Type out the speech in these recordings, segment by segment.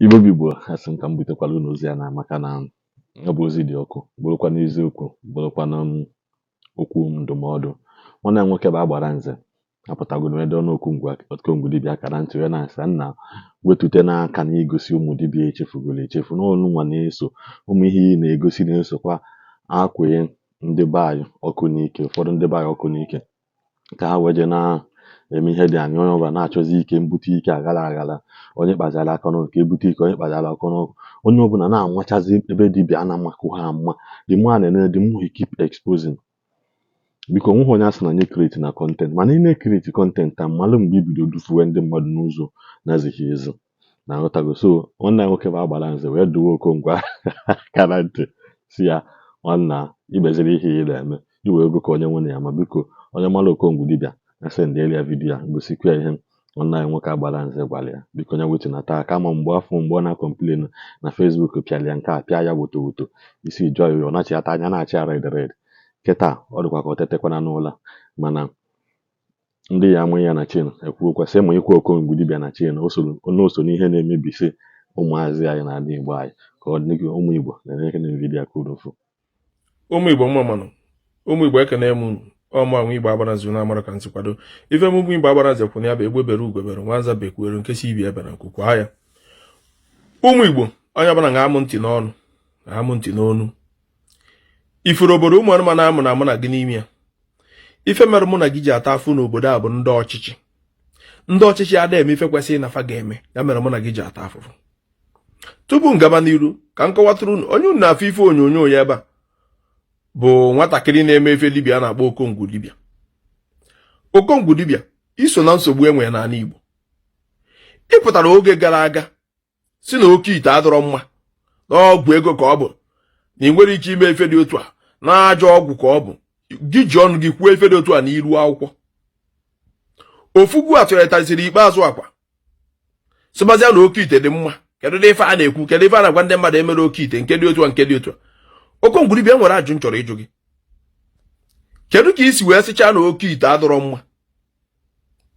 Igbo bụ Igbo, asị m ka m butekwala unu ozi ya na maka na ọ bụ ozi dị ọkụ, bụrụkwa n'eziokwu, bụrụkwa na okwu ndụmọdụ. Nwanne ya nwoke bụ Agbara Nze apụtagoro wee dọọ n'Okongwu dibịa akara ntị wee na-asị nna wetute n'aka na igosi ụmụ dibịa echefugoro echefu na unu nwa na-eso ụmụ ihe ị na-egosi na-esokwa akwụnye ndị be anyị ọkụ n'ike, ụfọdụ ndị be anyị ọkụ n'ike ka ha wee jee na-eme ihe dị anya. Onye ọbụla na-achọzi ike mbute ike aghara aghara, onye kpazara aka n'ọnụ ka ebute ike, onye kpazara aka n'ọkụ, onye ọbụla na-anwachazi ebe dibịa na-amakụ ha ama. The more a na-ene, the more he keep exposing. Biko, onweghị onye asị na nye create na content, mana ị na-ecreate content a mmalụ mgbe i bido dufuwe ndị mmadụ n'ụzọ na-ezighi ezi na nghọtago. So nwanne ya nwoke bụ Agbara Nze wee duwe Okongwu aka na ntị, si ya, nwanna, imeziri ihe ị na-eme iwe ego ka onye nwere ya ma. Biko, onye mara Okongwu dibịa na sendịrị ya video a, gosikwa ya ihe nwanne anyị nwoke Agbara Nze gwara ya. Biko, onye wetunata aka ma mgbe afọ mgbe ọ na-acomplain na Facebook pịara ya nke a, pịa ya woto woto, isi jụọ ya, ọ nachịata anya na-achị ya red red. Kịta ọ dịkwa ka ọ tetekwana n'ụla, mana ndị ya amụ ya na chain ekwuokwa sị ma ikwe Okongwu dibịa na chain o so n'ihe na-emebisi ụmụazị anyị na ala Igbo anyị. Ka ọ dị, ụmụ Igbo na-enye na video ka unu fụ. Ụmụ Igbo, mma manụ. Ụmụ Igbo, ekene m unu. Ọmụ anwụ Igbo Agbara Nze na-amara ka ntị kwado ife m. Ụmụ Igbo, Agbara Nze kwụ na ya bụ egbe bere, ugo bere, nwanza bekwuere, nke si ibi ebe na nkwukwa ya. Ụmụ Igbo, onye ọbụla ga-amụ ntị n'ọnụ, ga-amụ ntị n'onu. Ifuru obodo ụmụ anụmanụ amụ na amụ na gị n'ime ya. Ife mere mụ na gị ji ata afụ n'obodo a bụ ndị ọchịchị. Ndị ọchịchị ada eme ife kwesịrị na fa ga-eme, ya mere mụ na gị ji ata afụfụ. Tupu m gaba n'iru, ka m kọwatụrụ unu onye unu na-afụ ife onyonyo ya ebe a bụ nwatakịrị na-eme ife dibịa a na-akpọ Okongwu dibịa. Okongwu dibịa, iso na nsogbu e nwere n'ala Igbo. Ị pụtara oge gara aga si na oke ite adọrọ mma, na ọgwụ ego ka ọ bụ, na ị nwere ike ime ife dị otu a, na ajọ ọgwụ ka ọ bụ. Gị ji ọnụ gị kwuo ife dị otu a n'iru akwụkwọ. Ofugwu atụgharịtaziri ikpeazụ akwa sịbazia na oke ite dị mma. Kedu ife a na-ekwu? Kedu ife a na-agwa ndị mmadụ emere oke ite nke dị otu a, nke dị otu a? Okongwu dibịa, nwere ajụ m chọrọ ịjụ gị. Kedu ka i si wee sịchaa na oke ite adọrọ mma,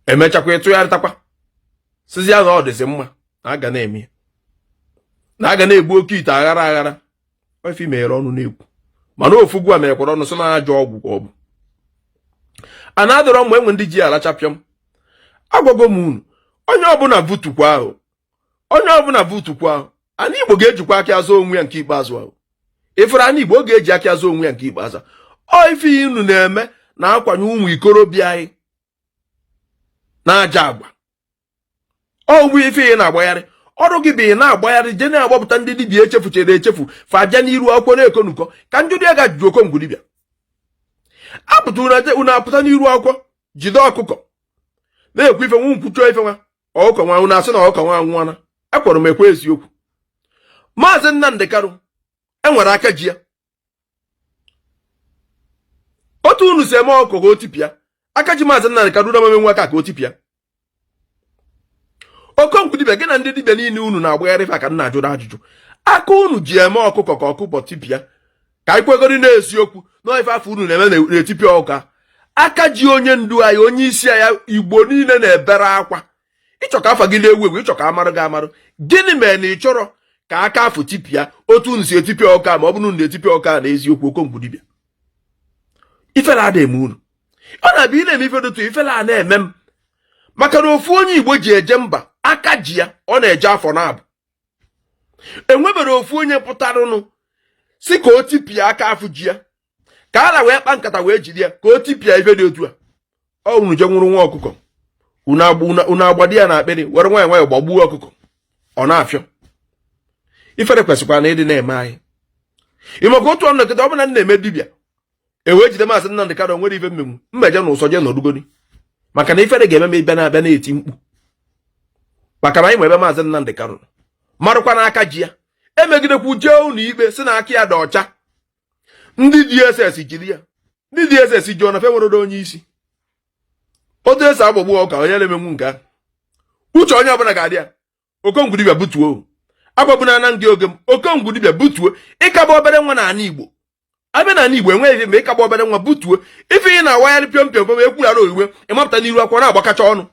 emechakwa ịtụgharịtakwa sịzia na ọ dịzị mma, na aga na-eme, na aga na-egbu oke ite aghara aghara? Ife meghere ọnụ na-ekwu, mana ofugwu a merekwara ọnụ sị na ajọ ọgwụ ka ọ bụ, a na-adọrọ mgbe enwe ndị ji alachapịọm. Agwago m unu, onye ọbụla vutukwa ahụ, onye ọbụla vutukwa ahụ, ana Igbo ga-ejikwa aka azụ onwe ya nke ikpeazụ ahụ. Ifere ana Igbo, ọ ga-eji aka azụ onwe ya nke ikpeazụ. Ọ ife unu na-eme na-akwanye ụmụ ikorobịa anyị na-aja agwa. Ọ bụ ife ị na-agbagharị ọrụ gị bụ ị na-agbagharị je na-agbapụta ndị dibịa echefuchere echefu, fa abịa n'iru akwụkwọ na-ekonukọ. Ka njụdị ya ga-ajụjụ, Okongwu dibịa, apụta unu apụta n'iru akwụkwọ jide ọkụkọ na-ekwu ife nwa nkwuchuo ife nwa ọkụkọ nwa, unu asị na ọkụkọ nwa anwụọna. Ekwere m ekwe eziokwu. Maazị Nnamdi Kanu enwere aka ji ya. Otu unu si eme ọkụkọ ka o tipịa aka ji Maazị Nnamdi Kanu na nwe aka ka o tipịa. Okongwu dibịa, gị na ndị dibịa niile unu na-agbagharị ife aka nna ajụrụ ajụjụ, aka unu ji eme ọkụkọ ka ọkụkọ tipịa, ka anyị kwegoro n'eziokwu na ife afọ unu na-eme na-etipịa ọka aka ji onye ndu anyị, onye isi anyị. Igbo niile na-ebere akwa ịchọ ka afa gị na-ewu ewu, ịchọ ka amarụ gị amarụ. Gịnị mere na ị chọrọ ka aka afọ tipịa otu unu si etipịa ọka, ma ọ bụrụ na unu na-etipịa ọka na eziokwu? Okongwu dibịa, ifere ada eme unu. Ọ na-abịa ị na-eme ife dị otu, ifere a na-eme m, maka na ofu onye Igbo ji eje mba, aka ji ya, ọ na-eje afọ na-abụ. Enwebere ofu onye pụtaranụ si ka o tipịa aka afụ ji ya, ka a na wee kpa nkata wee jide ya ka o tipịa ife dị otu a. Ọ unu je nwụrụ nwa ọkụkọ, unu agbadi ya na akpịrị, were nwayọ nwayọ gbagbuo ọkụkọ, ọ na-afịọ. Ifere kwesịkwara na ịdị na-eme anyị. Ịmaka otu ọnụ nkịta ọ bụla na-eme dibịa e wee jide Maazị Nnamdi Kanu, nwere ife mmenwu mmeje na ụsọ je nọdugodi, maka na ifere ga-eme m ịbịa na-abịa na-eti mkpu, maka na anyị nwe ebe Maazị Nnamdi Kanu marụkwa n'aka ji ya. Emegidekwu jee ụlọ ikpe si na aka ya dị ọcha, ndị DSS jiri ya. Ndị DSS ji ọna fe nwere onye isi otu esi agbagbu ọka onye na-emenwu nke ahụ. Uche onye ọbụla ga-adị ya. Okongwu dibịa, butuo agwabuna na ndị oge m. Okongwu dibịa, butuo. Ịkaba obere nwa n'ala Igbo, abịa n'ala Igbo enweghị ife ma ịkaba obere nwa, butuo. Ife ị na-awagharị pịọm pịọm pịọm ekwughara oyiwe, ịmapụta n'iru akwụkwọ na-agbakacha ọnụ.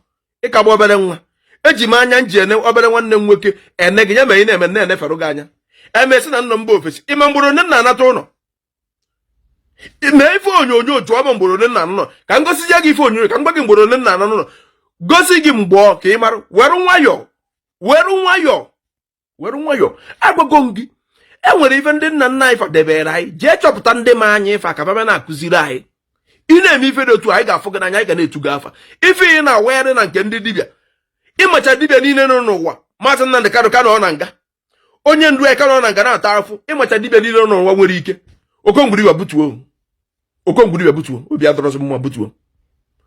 Ịkaba obere nwa. Eji m anya nji ene obere nwanne m nwoke ene gị, ya mere ị na-eme na-eneferụ gị anya. Emesị na nna mba ofesi, ịma mgboro one nna anata ụlọ mee ife onyonyo, jụọ m mgboro one nna ụlọ, ka m gosizie gị ife onyonyo, ka m gwa gị mgboro one nna ụlọ, gosi gị mgbọ ka ị mara. Were nwayọọ, were nwayọọ, were nwayọọ. Agwago m gị, e nwere ife ndị nna nna anyị fadebere anyị. Jee chọpụta ndị ma anya ife aka bịa na-akụziri anyị. Ị na-eme ife dị otu, anyị ga-afụ gị n'anya, anyị ga na-etu gị afa. Ife ị na-awagharị na nke ndị dibịa, ịmacha dibịa niile nọ n'ụwa. Maazị Nnamdị Kanụ ka nọ na nga, onye ndu anyị ka nọ na nga na-ata afụ. Ịmacha dibịa niile nọ n'ụwa nwere ike. Okongwuriwa, butuo. Okongwuriwa, butuo. Obi adọrọzi mma, butuo,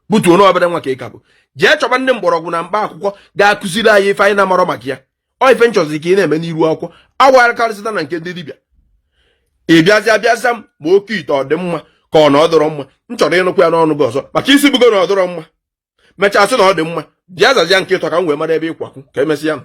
butuo. Na obere nwa ka ị ka bụ. Jee chọba ndị mgbọrọgwụ na mkpa akwụkwọ ga-akụziri anyị ife anyị na-amarọ maka ya. Ọ ife nchọzi ka ị na-eme n'iru akwụkwọ awagharịkarịsịta na nke ndị dibịa. Ị bịazịa bịaza m ma oke ite ọ dị mma ka ọ na ọ dọrọ mma. M chọrọ ịnụkwa ya n'ọnụ gị ọzọ, maka isi bugo na ọ dọrọ mma, mechaa sị na ọ dị mma. Bịa zazia nke ịtọ ka m wee mara ebe ịkwakwu ka emesịa m.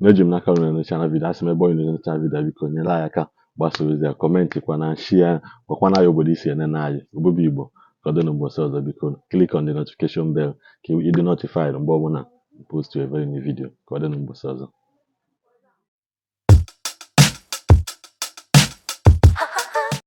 Na-eji m n'aka unu na-enecha na video. Asị m, ebe onye na-enecha video, biko nyere anyị aka gbasa ozi a, comment kwa na share, gwakwana anyị obodo isi enene anyị. Obodo Igbo, ka ọ dị n'ụbọchị ọzọ. Biko click on the notification bell ka ị dị notified mgbe ọbụla post a very new video. Ka ọ dị n'ụbọchị ọzọ.